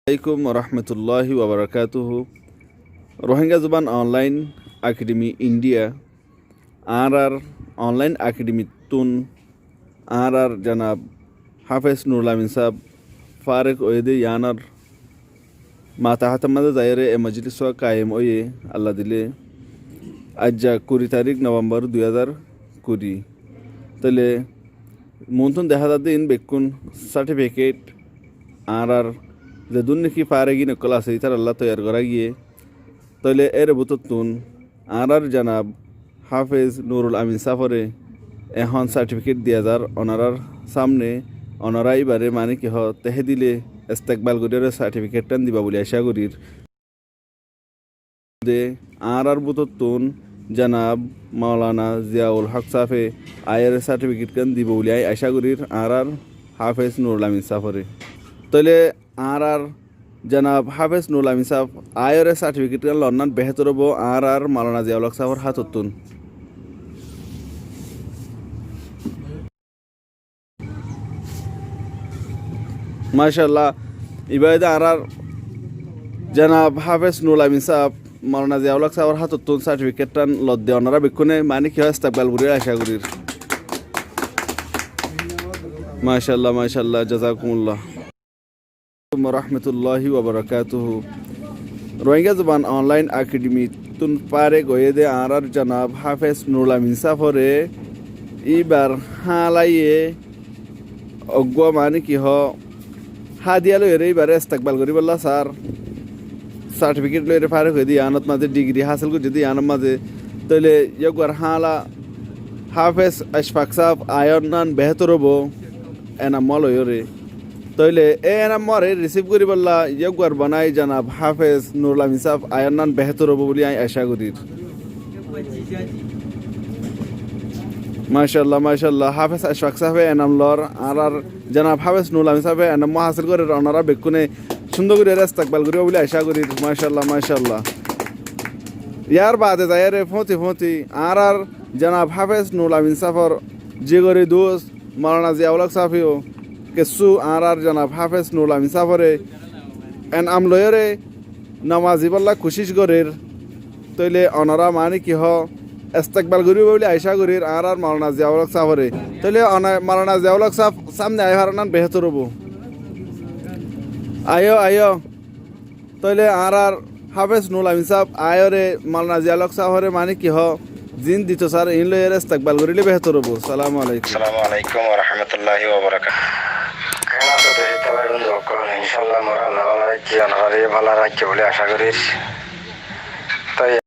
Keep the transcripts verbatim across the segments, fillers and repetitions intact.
Alaikum warahmatulláhi wabarakátuhu. Rohingya Zuban Online Academy India, añárar online academy ttún añárar janab Hafez Nurul Amin sáb fáreg óiye dé yíanor matahát or mazé zaiyóre e mojlis wá kaiyem óiye, Allah dile aijja kuri tarík November dui házar kuri. Tóile muúntu dehá zadde iín bekkún certificate añárar zedún niki fáreg iín ókkol asé ítarallá toiyar gorá giyé. Tóile ére bútottún añárar janab Hafez Nurul Amin sáfore ehón certificate diya zar, onorár samne onora íbare mani ki hoó tehe dile estekbal goríyore certificate tán diba buli acá gorír. De añárar bútottún janab Maulana Ziaul Hok sáfe aiyóre certificate tán diba buli añí acá gorír añárar Hafez Nurul Amin sáfore. Tóile añárar janab Hafez Nurul Amin sáb aiyóre certificate gán lonnan behétor óibo añárar Maulana Ziaul Hok sábor hátottún. Macállah, ibá óilde añárar janab Hafez Nurul Amin sáb Maulana Ziaul Hok sábor hátottún certificate tán lodde, onorá bekkúne mani ki hoó estekbal goríyore acá gorír. Macállah, macállah, jazakumullah. Warahmatulláhi wabarakátuhu. Rohingya Zuban Online Academy ttún fáreg óiye dé añárar janab Hafez Nurul Amin sáfore íbar hálaye eggúa mani ki hoó hádiya loiyóre íbare estekbal goríbolla sar. Certificate loiyóre fáreg óiye dé yíanot mazé, degree hásil goijjé dé yíanot mazé. Tóile yíanor hála Hafez Ashfaq sáb aiyónnan behétor óibo enam wá loiyóre. Tóile e enam wáre receive goríbolla yíanor banai janab Hafez Nurul Amin sáb aiyónnan behétor óibo buli añí acá gorír. Macállah, macállah, Hafez Ashfaq sáfe enam loór, añárar janab Hafez Nurul Amin sáfe enam hásil gorér, onorá bekkúne cúndor goríyore estekbal goríba buli acá gorír. Macállah, macállah. Yár baade zaiyóre fúñti fúñti añárar janab Hafez Nurul Amin sáfor jigori dust Maulana Ziaul Hok sáfeyó kessú añárar janab Hafez Nurul Amin sáfore enam loiyóre nomazibólla kucíc gorér. Tóile onorá mani ki hoó estekbal goríba buli acá gorír añárar Maulana Ziaul Hok sáfore. Tóile ona-, Maulana Ziaul Hok sáf samne aiyóre farannan behétor óibo. Aiyó, aiyó. Tóile añárar Hafez Nurul Amin sáb aiyóre Maulana Ziaul Hok sáfore mani ki hoó zin dito sar iín loiyóre estekbal goríle behétor óibo. Salamu alaikum. Assalamu alaikum warahmatulláhi wabarakátuhu. Keén asó deci tola bondú ókkol? Incállah mor Allah bála raikké, onoráre bála raikké buli acá gorír. Toi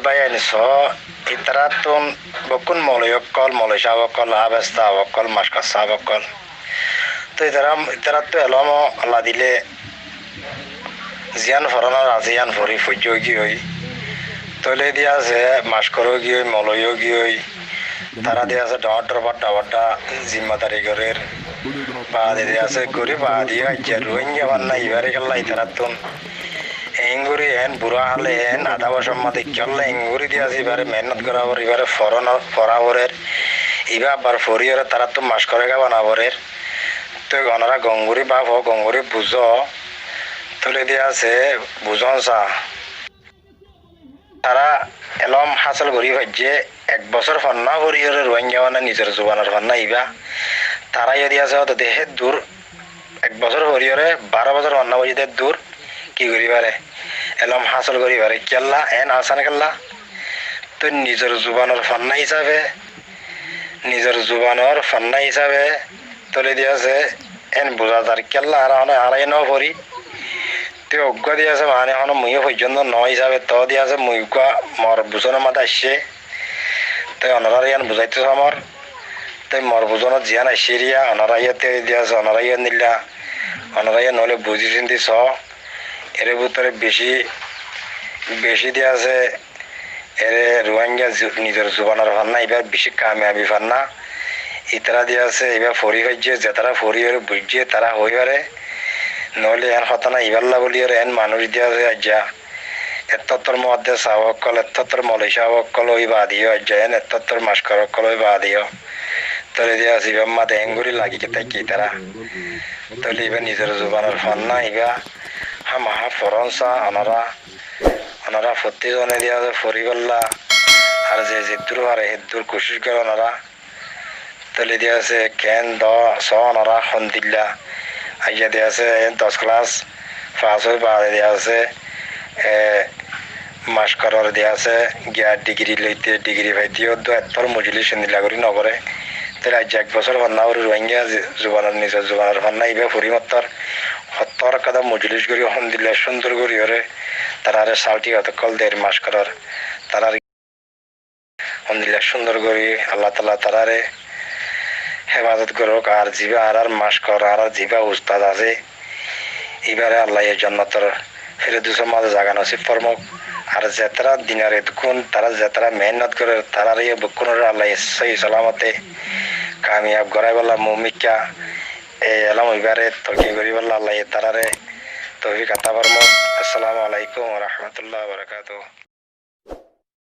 báiyain, soó, ítarattún bekkún moloi ókkol, moloi sáb ókkol, háfez sáb ókkol, maskor sáb ókkol. Toi ítara, ítarattú elóm Allah dile ziyán forónor asé, yían forí foijjá óigiyoi. Tóile de asé, maskor óigiyoi, moloi óigiyoi. Tará de asé, dhoóñr dhoóñr bodhdha bodhdha zimmadari gorér. Baade de asé, gorí baade yó aijja Ruáingga fanna ibáre kiyólla ítarattún eéngorí eén burá hále, eén adá bocór mazé kiyólla eéngorí de asé, ibáre mehénnot gorá forer, ibáre forón, forá forer, ibá abbar foríyoré taráttu maskor ega bana forer. Toi onorá gom gorí báfo, gom gorí buzó, tóile de asé buzón sa. Tará elóm hásil gorí faijjé, ek bosór fonná foriyóre Ruáingga mane nizor zubanor fonná ibá. Tará yó de asé hoto de hé dur, ek bosór foriyóre baró bosór fonná foriyóre de dur ki gorí fare? Elóm hásil gorí fare. Kiyólla? Eén asán kiyólla? Toi nizor zubanor fonná hísafe, nizor zubanor fonná hísafe tóile de asé, eén buza zar kiyólla añára hone añára yó no fori. Te uggúa de asé, mane, hono mui yó foijjonto no hísafe, toó de asé, mui uggúa mor buzónor mazé aiccé. Te onoráre yían buzaitó samor. Te mor buzónot ziyán aiccé eriya, onorá yó te de asé, onorá yó endilla, onorá yó noóile buzí sinti soó. Ere bútore bicí, bicí de asé, ere Ruáingga zu-, nizor zubanor fanná, ibá bicí kamiyabi fanná. Itará de asé, ibá fori faijjé, zetará fori ore buijjé, tará hoi fare. Noóile eén hotá nái, ibálla bóli ore eén manúic de asé aijja. Ettó ettór muhaddes sáb ókkol, ettó ettór moloi sáb ókkol ói baade yó aijja, eén ettó ettór maskor ókkol ói baade yó. Tóile de asé ibár mazé eéngorí lagi táke itará. Tóile ibá nizor zubanor fonná ibá hámaha foron sa onora, onora fottí zone de asé foribálla ar ze zeddúr fare heddúr kucíc goró onora. Tóile de asé keén do só onora hondilla. Aijja de asé e dos kelas fas ói baade de asé, e, mastoror de asé giya digiri loite, digiri faite yó dua ettór mujulíc endilla gorí nogoré. Tóile aijja ek bosór fonná óre Ruáingga zi-, zubanor, nizor zubanor fonná ibá fori mottór, hottór ekkán mujulíc gorí hondilla cúndor gorí óre taráre salthíkot ókkol der mastoror, tarár hondilla cúndor gorí Allah taala taráre hefazot gorouk. Ar zibá añárar mastor, añárar zibá ustad asé, ibáre Allaye jonnotor firdóusor mazé zaga nosib formouk. Ar zetará din ar ret gún, tará zetará mehénnot gorér, taráre yó bekkúnoré Allaye sóhi salamote kamiyab goráibálla muúmikká e elóm ibáre torki goríbálla Allaye taráre toufik ata formouk. Assalamu alaikum wa rahmatullahi wa barakatuhu.